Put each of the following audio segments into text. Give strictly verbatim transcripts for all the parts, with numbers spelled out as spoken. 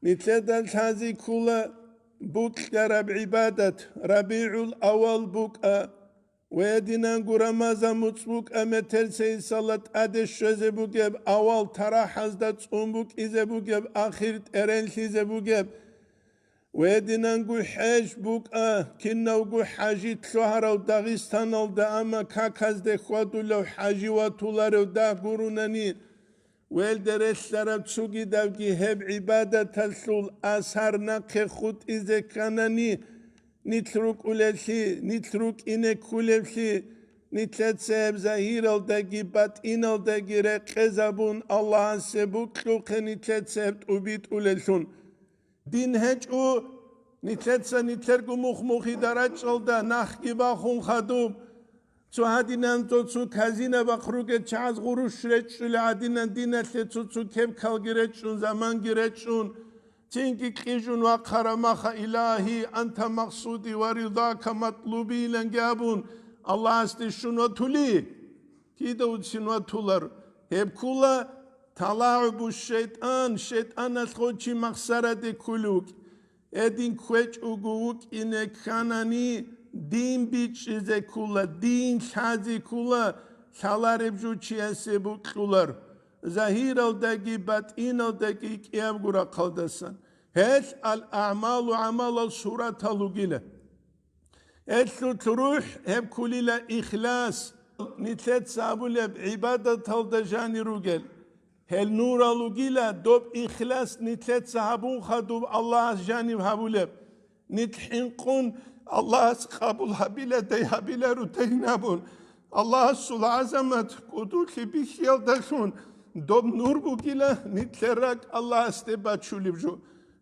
Нилъеда лъази ккола букьараб гӀибадат, РабигӀул-аввал букӀа, ва гьединанго Рамазан муцӀ букӀа, метерсейисала тӀаде щвезе бугеб, авал тарахӀазда цӀун букӀизе бугеб, ахир тӀеренлъизе бугеб, ва гьединанго хӀеж букӀа, кинавго хӀажи лъугьарав Дагъистаналда, амма каказде хьвадулев хӀажи ватуларев дагь гурунани, Велде релълъараб цогидабги гьеб гӀибадаталъул асар нахъе хутӀизе кканани, нилъ рукӀулеблъи, нилъ рукӀине ккулеблъи, нилъеца гьеб загьиралдаги батӀиналдаги рекъезабун, Аллагьасе бокьухъе нилъеца гьеб тӀубитӀулеллъун. Дин гьечӀо, нилъеца нилъерго мухь-мухьида рачӀалда нахги бахун хадуб. Цо гьадинан цо-цо казинабахъ ругел чагӀаз гъурущ речӀчӀулел гӀадинан диналъе цо-цо кепкалги речӀчӀун, заманги речӀчӀун. Цинги кьижун вахъараб маха: «Илагьи, анта максуди ва ридака матлуби», – иланги абун, Аллагьасде щун ватули. Кида вуцин ватулар? Гьеб ккула талагӀубу шайтӀан, шайтӀаналъ гъочи махсараде ккулев вукӀ. Гьедин кквечӀого вукӀине кканани, дин бичӀчӀизе ккула, дин лъазе ккула, лъалареб жо чиясе бокьулар, загьиралдаги батӀиналдаги кӀиябго рахъалдасан. Гьелъ ал-агӀмалу, гӀамалал суратал ругила. Гьелъул рухӀ гьеб ккулила ихлас, нилъеца абулеб гӀибадаталда жанир ругел. Гьел нурал ругила доб ихлас нилъеца гьабун хадуб Аллагьас жаниб гьабулеб. Нилъ хӀинкъун Аллагьас къабул гьабиладай гьабиларудайин абун, Аллагьасул гӀазамат кӀудулъи бихьиялдалъун доб нур бугила нилъер ракӀ Аллагьасде бачулеб жо.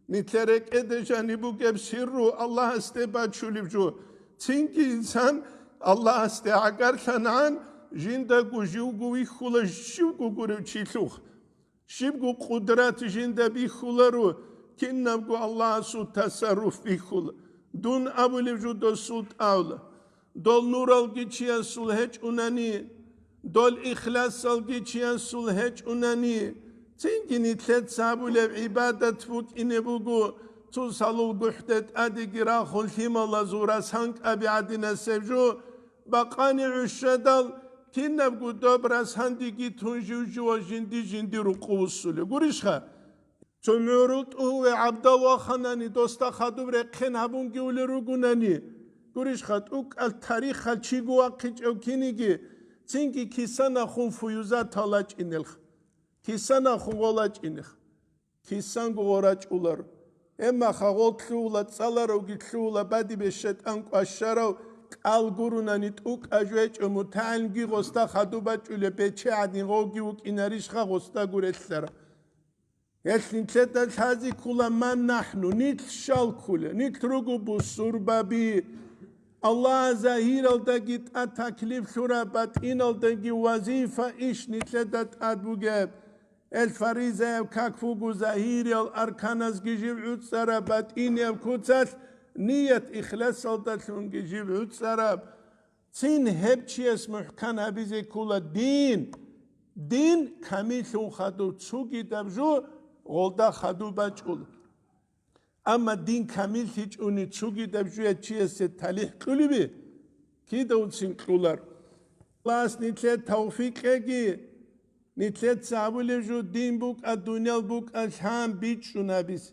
Нилъер рекӀеде жаниб бугеб сирру Аллагьасде бачулеб жо. Цинги инсан Аллагьасде гӀагарлъангӀан, жиндаго живго вихьула, щивго гурев чилъухъ. Щибго къудрат жинда бихьуларо, кинабго Аллагьасул тасарруф бихьула. Дун абулеб жо досул тӀавла. Дол нуралги чиясул гьечӀунани, дол ихласалги чиясул гьечӀунани, цинги нилъеца гьабулеб гӀибадат букӀине буго, цо салул гухӀде тӀадеги рахун лъималазул расанкӀаби гӀадинасеб жо, бакъани гӀушадал кинабго доб расандиги тун жив-жива жинди-жинди рукъу вуссулеб. Гурищха? Цо мугӀрул тӀугьуве гӀабдал ваханани, досда хадуб рехъен гьабунги улел ругунани, гурищха, тӀукӀал тарихал чиго вахъичӀев киниги, цинги кисанахун фуюзатал рачӀинелха. Кисанахун гъол рачӀинеха. Кисанго гъол рачӀуларо. Эмма хагъол лъугьула, цӀаларавги лъугьула, бадибе шайтӀан кӀващарав кӀал гурунани тӀукӀа жвечӀо, мутагӀилмги гъосда хадуб бачӀулеб бече гӀадин гъовги вукӀинарищха гъосда гурелъара. Гьелъ нилъеда лъази ккула: «Ман нахӀну?» Нилъ щал ккула? Нилъ руго бусурбаби. Аллагь загьиралдаги тӀад таклиф лъураб, батӀиналдаги вазифа иш нилъеда тӀад бугеб. Гьел фаризаяб как буго, загьириял арканазги жив гӀуцӀараб, батӀинияб куцалъ ният-ихласалдалъунги жив гӀуцӀараб. Цин гьеб чияс мухӀкан гьабизе ккула дин. Дин камиллъун хадуб цогидаб жо гъолда хадуб бачӀула. Амма дин камиллъичӀони цогидаб жоялъ чиясе талихӀ кьулеб? Кидавцин кьулар. Аллагьас нилъее тавфикъ кьеги, нилъеца гьабулеб жо дин букӀа, дуниял букӀа лъан бичӀчӀун гьабизе.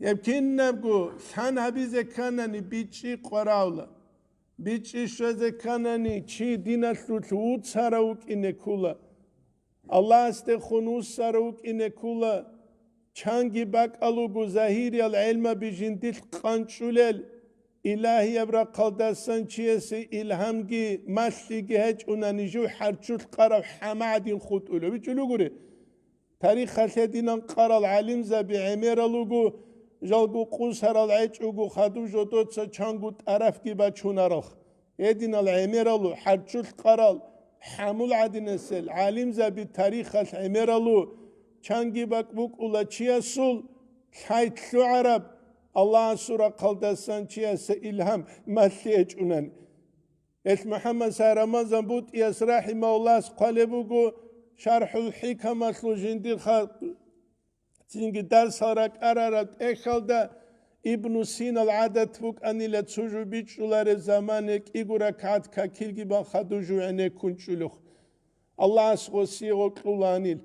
Гьеб кинабго лъан гьабизе кканани бичӀчӀи къваравла. БичӀчӀи щвезе кканани, чи диналъулъ вуцарав вукӀине ккула. Аллагьасдехун вуссарав вукӀине ккула. Чанги бакӀал руго загьириял гӀелмаби жиндилъ къанчӀулел, илагьияб рахъалдасан чиясе илгьамги малъиги гьечӀунани жив хӀарччулъ къарав хӀама гӀадин хутӀулев. ВичӀулев гури. Тарихалъ гьединан къарал гӀалимзаби гӀемерал руго, жалго къусарал гӀечӀого хадуб жодоца чанго тӀарафги бачунаралха. Гьединал гӀемералу хӀарччулъ къарал хӀамул гӀадинасел гӀалимзаби тарихалъ гӀемералу чанги бакӀ букӀула чиясул лъай лъугӀараб, Аллагьасул рахъалдасан чиясе илгьам малъи гьечӀунани. Гьелъ МухӀаммад Сай Рамазан БутӀияс рахӀимагьуллагьас хъвалеб буго, ШархӀул ХӀикамалъул жиндир халкъ Цинги дарсал ракӀарараб тӀехьалда Ибну Синал гӀадат букӀанила цо жо бичӀчӀулареб замане кӀиго ракагӀат какилги бан хадуб жо гӀенеккун чӀулухъ. Аллагьас гъосие гъоркьуланил.